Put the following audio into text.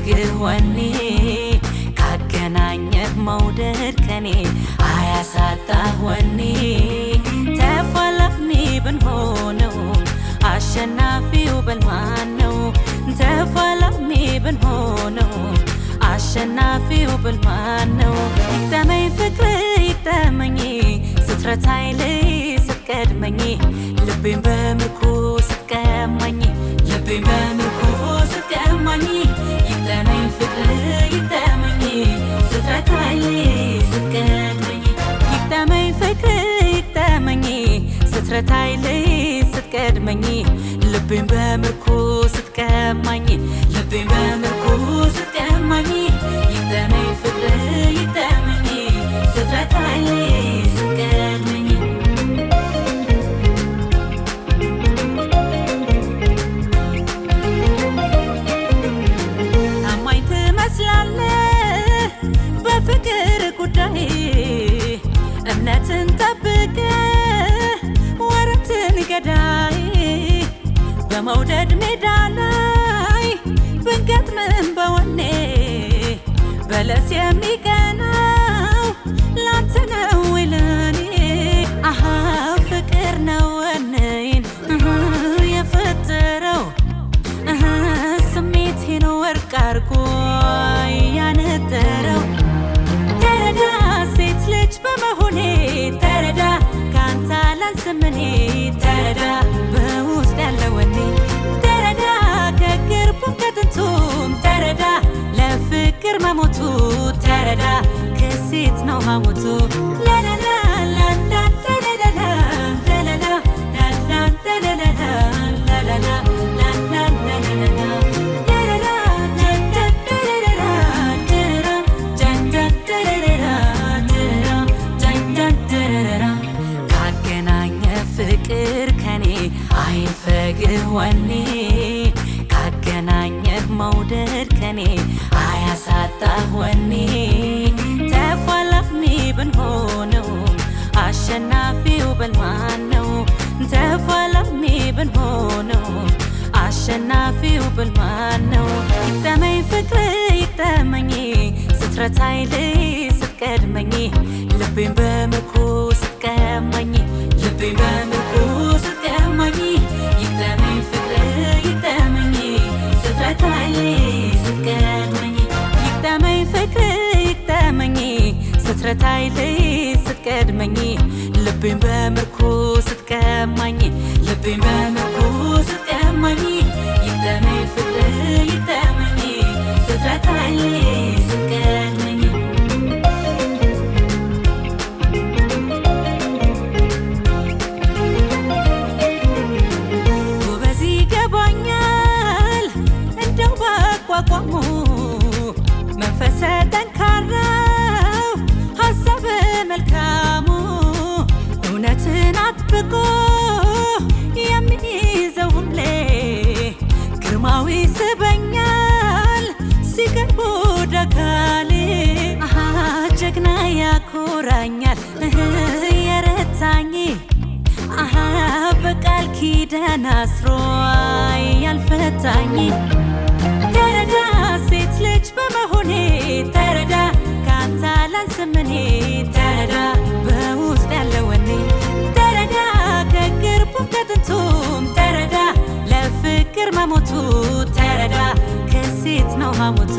አይንፈግህ ወኔ ካገናኘህ መውደድ ከኔ አያሳጣህ ወኔ ተፋላሚ ብንሆነው አሸናፊው በልማን ነው ተፋላሚ ብንሆነው አሸናፊው በልማን ነው ይቅጠመኝ ፍቅር ይቅጠመኝ ስትረታኝ ላይ ስትቀድመኝ ልቤን በምርኮ ስትቀማኝ ልቤን በምርኮ ስትቀማኝ ይቅጠመኝ ፍቅር ይቅጠመኝ ስትረታኝ ላይ ስትቀድመኝ ይቅጠመኝ ፍቅር ይቅጠመኝ ስትረታኝ ላይ ስትቀድመኝ ልቤን በምርኮ ስትቀማኝ ልቤን በምርኮ ስትቀማኝ ይቅጠመኝ ፍቅር ይቅጠመኝ ስትረታኝ ላይ ስትቀድመኝ ታማኝ ትመስላለህ በፍቅር ጉዳይ እምነትን ጠብቀህ ወረትን ገዳይ በመውደድ ሜዳ ላይ ብንገጥምም በወኔ በለስ የሚቀናው ላንተ ነው ወይ ለኔ? አሃ ፍቅር ነው ወኔን የፈጠረው ስሜቴን ወርቅ አርጎ ያነጠረው ተረዳ ሴት ልጅ በመሆኔ ተረዳ ካንተ አላንስም እኔ ተረዳ በውስጥ ያለው ወኔ ተረዳ ከቅርቡም ከጥንቱም ተረዳ ለፍቅር መሞቱ ተረዳ ከሴት ነው ማሞቱ ላላላ ላላላ ላላላ ላላላ ላላላ ላላላ ካገናኘ ፍቅር ከኔ አይንፈግህ ወኔ ካገናኘህ መውደድ ከኔ አያሳጣህ ወኔ ተፋላሚ ብንሆነው አሸናፊው በልማን ነው ተፋላሚ ብንሆነው አሸናፊው በልማን ነው ይቅጠመኝ ፍቅር ይቅጠመኝ ስትረታኝ ላይ ስትቀድመኝ ልቤን በምርኮ ስትቀማኝ ልቤን በምርኮ ስትቀማኝ ይቅጠመኝ ፍቅር ይቅጠመኝ ስትረታኝ ላይ ስትቀድመኝ ይቅጠመኝ ፍቅር ይቅጠመኝ ስትረታኝ ላይ ስትቀድመኝ ልቤን በምርኮ ስትቀማኝ ልቤን በምርኮ ስትቀማኝ ይቅጠመኝ ፍቅር ይቅጠመኝ ስትረታኝ ላይ ስትቀድመኝ ጎበዝ ይገባኛል እንደው ባቋቋሙ መንፈሰ ጠንካራው ሀሳብ መልካሙ እውነትን አጥብቆ የሚይዘው ሁሌ ግርማዊ ስበኛል ሲቀርቡ ደካሌ አሃ ጀግና ያኮራኛል የረታኝ አሃ በቃል ኪዳን አስሮ ያልፈታኝ ተረዳ ሴት ልጅ በመሆኔ ተረዳ ካንተ አላንስም እኔ ተረዳ በውስጥ ያለው ወኔ ተረዳ ከቅርቡም ከጥንቱም ተረዳ ለፍቅር መሞቱ ተረዳ ከሴት ነው ሐሞቱ።